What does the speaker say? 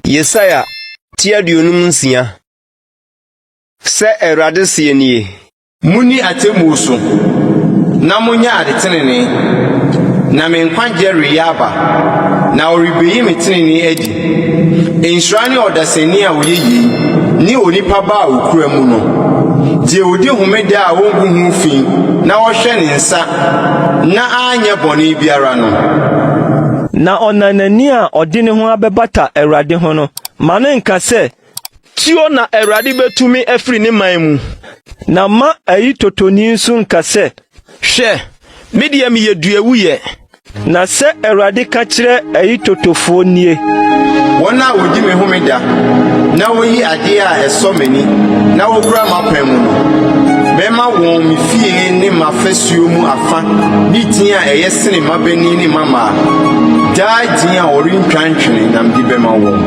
Yesaia ti 56. Sɛ Awurade seɛ nie. Munni atemmuo so, na monyɛ ade tenenee, na me nkwagyeɛ reyɛ aba, na ɔrebeyi me tenenee adi. Nhyira ne ɔdasani a ɔyɛ yei, ne onipa ba a ɔkura mu no, deɛ ɔdi homeda a ɔngu ho fi na ɔhwɛ ne nsa na anyɛ bɔne biara no. Na ɔnanani a ɔde ne ho abɛbata Awurade ho no, ma no nka sɛ, Tuo na Awurade betu me afiri ne man mu. Na mma ayitotoni nso nka sɛ, Hwɛ, me deɛ meyɛ duawuyɛ. Na sɛ Awurade ka kyerɛ ayitotofoɔ nie. Wɔn a wɔdi me homeda na wɔyi adeɛ a ɛsɔ m'ani na wɔkura m'apam mu no, mɛma wɔn me fie ne m'afasuo mu afa ne din a ɛyɛ sene mmabanin ne mmammaa, daa din a wɔrentwa ntwene na mede bɛma wɔn.